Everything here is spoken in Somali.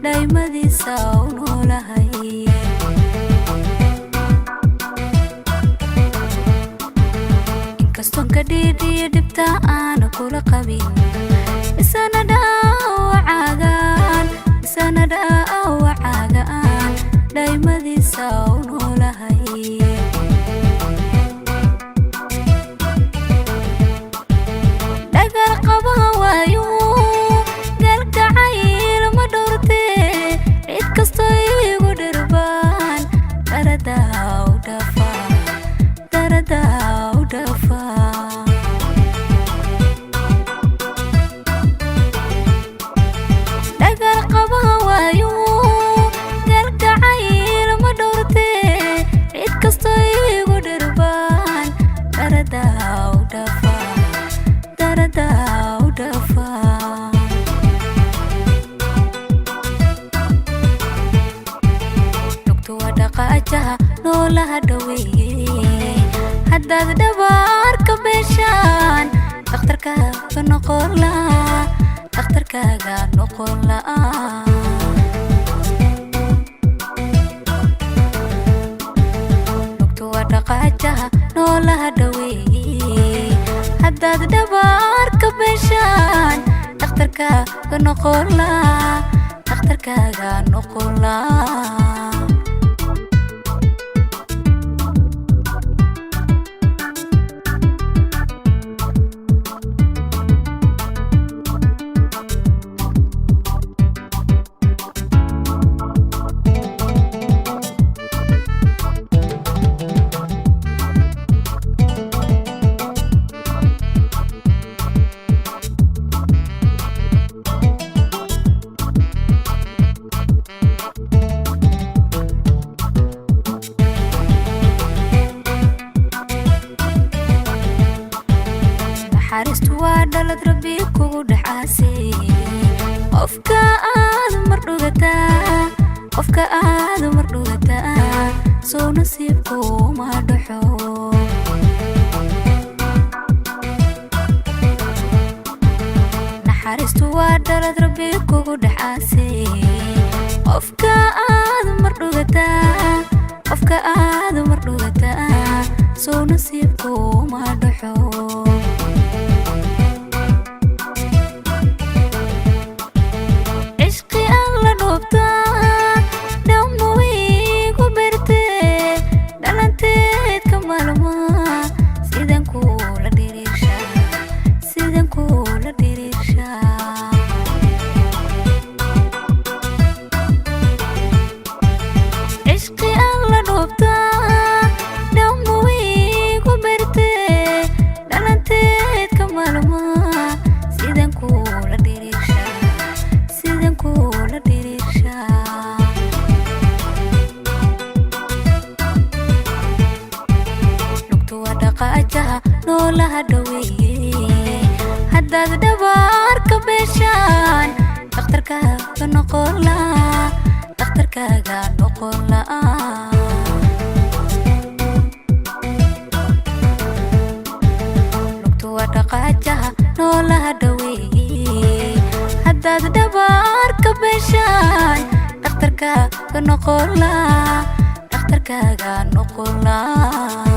Dhaymadiisa u noolahay. Inkastoon ka dhiidhiyo dhibta aana kula qabin, isana dhaawacaagaan, isana dhaawacaagaan, dhaymadiisa u noolahay. Dhagar qaba waayo galgacayl ma dhowrtee, cid kastoo igu dhirbaan daradaa u dhafa, daradaa u dhafa. Dhagar qaba waayo galgacayl ma dhowrtee, cid kastoo igu dhirbaan daradaa u dhafa, daradaa u dhafa. Lugtu waa dhaqaajaha noolaha dhaweeye, haddaad dhabaarka beeshaan dhakhtarkaaga noqon la'a, dhakhtarkaaga noqon la'a. Lugtu waa dhaqaajaha noolaha dhaweeye, haddaad dhabaarka beeshaan dhakhtarkaaga noqon la'a, dhakhtarkaaga noqon la'a. Naxariistu waa dhalad Rabbi kugu dhexaasay, qofka aad mar dhugataa, qofka aad mar dhugataa, sow nasiibku ma dhaxo. Naxariistu waa dhalad Rabbi kugu dhexaasay, qofka aad mar dhugataa, qofka aad mar dhugataa, sow nasiibku ma dhaxo. Cishqi aan la dhoobtaa dhamma wiigu bertee, dhalanteedka maalmaa sidan kula dhiriirshaa, sidan kula dhiriirshaa. Cishqi aan la dhoobtaa dhamma wiigu bertee, dhalanteedka maalmaa sidan kula dhiriirshaa, sidan kula dhiriirshaa. Lugtu waa dhaqaajaha noolaha dhaweeye, haddaad dhabaarka beeshaan dhakhtarkaaga noqon la'a, dhakhtarkaaga noqon la'a. Lugtu waa dhaqaajaha noolaha dhaweeye, haddaad dhabaarka beeshaan dhakhtarkaaga noqon la'a, dhakhtarkaaga noqon la'a.